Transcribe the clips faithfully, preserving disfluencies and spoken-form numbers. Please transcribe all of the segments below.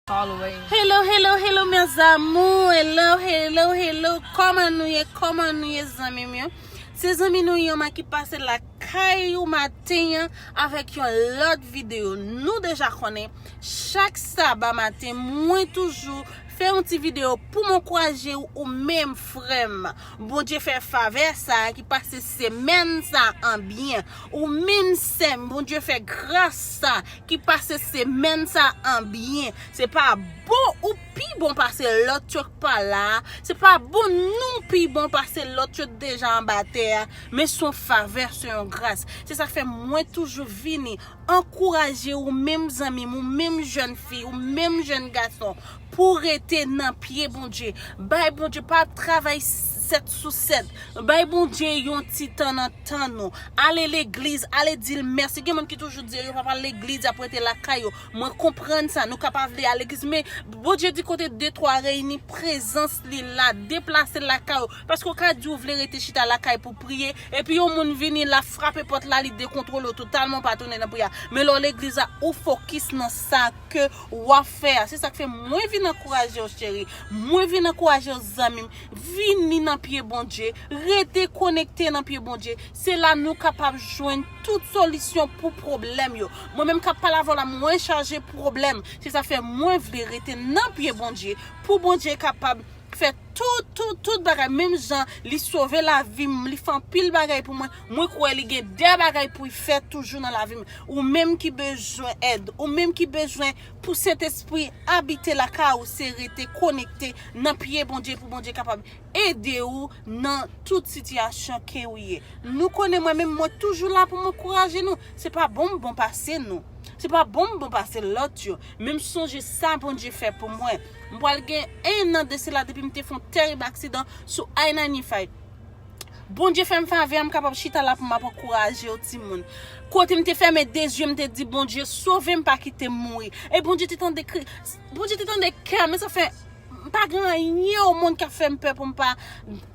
Hello, hello, hello, mes amours. Hello, hello, hello. Kòman nou ye? Kòman nou ye, zanmi m yo? Se zanmi nou Yoma ki pase lakay ou maten an avèk yon lòt videyo. Nou deja konnen, chak saba maten, mwen toujou fè yon ti videyo pou m ankouraje ou, ou menm frè m. Bondye fè favè sa ki pase semèn sa an byen. Ou menm sè m, Bondye fè gras sa ki pase semèn sa an byen. Se pa bon ou pi bon pase lòt yo k pa la a. Se pa bon nou pi bon pase lòt yo k deja anba tè a. Men se yon favè, se yon gras. Se sa k fè mwen toujou vini ankouraje ou menm zanmi m, ou menm jèn fi, ou menm jèn gason, pou rete nan pye Bondye. Bay Bondye, pa travay sèt sou sèt. Bay Bondye yon ti tan nan tan nou. Ale legliz, ale di l mèsi. Gen moun ki toujou di yo pa pral legliz, y ap rete lakay yo. Mwen konprann sa, nou ka pa vle al legliz, men Bondye di kote de twa reyini, prezans li la, deplase lakay ou. Paske w ka di w vle rete chita lakay pou priye, epi yon moun vini la frape pòt la, li dekontwole w totalman, w pa tounen nan priyè. Men lè w legliz la, ou fokis nan sa ke w ap fè a. Se sa k fè mwen vin ankouraje w, cheri. Mwen vin ankouraje w, zanmi m. Vini nan pye Bondye. Rete konekte nan pye Bondye. Se la nou kapab jwenn tout solisyon pou pwoblèm yo. Mwen menm k ap pale avè w la, mwen chaje pwoblèm. Se sa fè mwen vle rete nan pye Bondye, pou Bondye kapab fè tout, tout, tout bagay. Menm jan li sove lavi m, li fè anpil bagay pou mwen, mwen kwè li gen de bagay pou l fè toujou nan lavi m. Ou menm ki bezwen èd, ou menm ki bezwen pou Sentespri abite lakay ou, se rete konekte nan pye Bondye pou Bondye kapab ede ou nan tout sitiyasyon ke ou ye. Nou konnen mwen menm, mwen toujou la pou m ankouraje nou. Se pa bon m bon pase nou. Se pa bon m bon pase lòt yo. Men m sonje sa Bondye fè pou mwen. M pral gen en an de sela depi m te fè yon tèrib aksidan sou I ninety-five. Bondye fè m favè, m kapab chita la pou m ap ankouraje w, timoun. Kote m te fèmen de zye, m te di, "Bondye, sove m, pa kite m mouri." E Bondye te tande kri, Bondye te tande kè m, e sa fè m pa gen anyen o mond k ap fè m pè pou m pa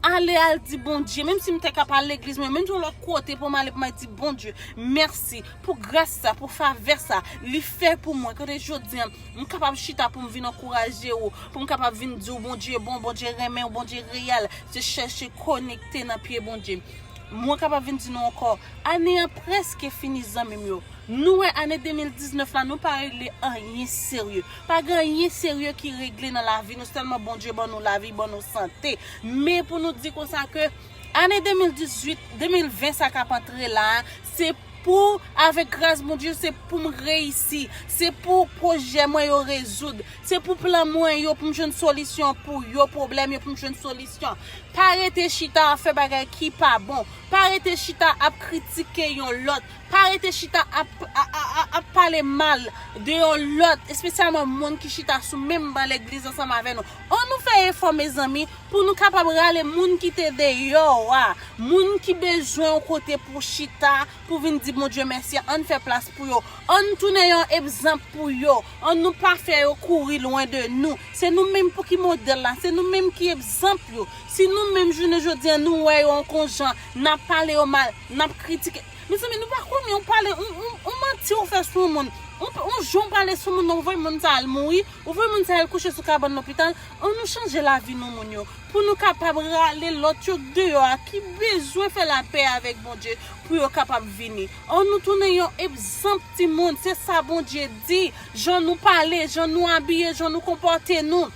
ale al di Bondye. Menm si m te ka pa al legliz, men menm yon lòt kote pou m ale pou m al di Bondye mèsi pou gras sa, pou favè sa li fè pou mwen. Kote jodi an, m kapab chita pou m vin ankouraje ou, pou m kapab vin di w Bondye bon, Bondye renmen w, Bondye reyèl. Se chèche konekte nan pye Bondye. Mwen kapab vin di nou ankò, ane an prèske fini, zanmi m yo. Nou wè ane de mil diznèf la, nou pa regle anyen serye. Pa gen anyen serye ki regle nan lavi nou, sèlman Bondye ban nou lavi, ban nou sante. Men pou nou di konsa ke ane de mil dizuit, de mil ven sa k ap antre la a, se pou, avèk gras Bondye, se pou m reyisi. Se pou pwojè mwen yo rezoud. Se pou plan mwen yo, pou m jwenn solisyon pou yo, pwoblèm yo, pou m jwenn solisyon. Pa rete chita ap fè bagay ki pa bon. Pa rete chita ap kritike yon lòt. Pa rete chita ap, a, a, a, ap pale mal de yon lòt, espesyalman moun ki chita sou menm ban legliz ansanm avè nou. Ann nou fè efò, mezanmi, pou nou kapab rale moun ki te deyò a, moun ki bezwen yon kote pou chita, pou vin di Bondye mèsi, ann fè plas pou yo. Ann tounen yon egzanp pou yo. Ann nou pa fè yo kouri lwen de nou. Se nou menm pou ki modèl la, se nou menm ki egzanp yo. Si nou menm jounen jodi an nou wè yo yon jan, n ap pale yo mal, n ap kritike. Mezanmi, nou pa konnen, ou pale, ou, ou, ou manti ou fè sou moun. Ou, ou jan w pale sou moun nan, ou voye moun sa al mouri, ou voye moun sa al kouche sou kabann lopital. Ann nou chanje lavi nou moun yo, pou nou kapab rale lòt yo deyò a ki bezwen fè lapè avèk Bondye, pou yo kapab vini. Ann nou tounen yon egzanp, timoun, se sa Bondye di. Jan nou pale, jan nou abiye, jan nou konpòte nou.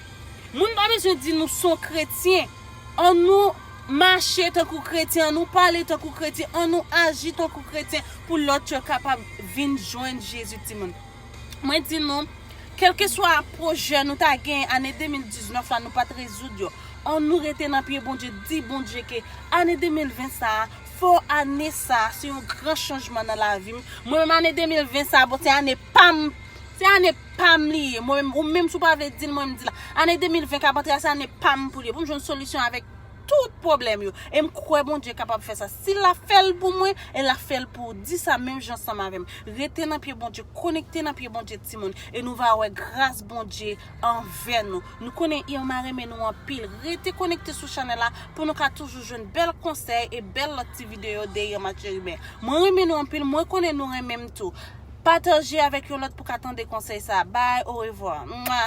Moun pa bezwen di nou se yon kretyen. Ann nou mache tankou kretyen, ann nou pale tankou kretyen, ann nou aji tankou kretyen pou lòt yo kapab vin jwenn Jezi, timoun. Mwen di nou, kèlkeswa pwojè nou ta gen ane de mil diznèf la, nou pa t rezoud yo. Ann nou rete nan pye Bondye, di Bondye ke ane de mil ven sa a, fò ane sa a, se yon gran chanjman nan lavi m. Mwen menm ane de mil ven sa a, bon, se ane pa m. Se ane pa m li ye. Mwen menm, ou menm si w pa vle di l, mwen m di l. Ane de mil ven k ap antre a, se ane pa m pou l ye. Pou m jwenn solisyon avèk tout pwoblèm yo. E m kwè Bondye kapab fè sa. Si l ap fè l pou mwen, e l ap fè l pou ou. Di sa menm jan ansanm avè m. Rete nan pye Bondye, konekte nan pye Bondye, timoun. E nou va wè gras Bondye anvè nou. Nou konnen Irma renmen nou anpil. Rete konekte sou chanèl la pou nou ka toujou jwenn bèl konsèy e bèl lòt ti videyo de Irma Chérubin. Mwen renmen nou anpil, mwen konnen nou renmen m tou. Pataje avèk yon lòt pou ka tande konsèy sa. Bye, orevwa. Mwa.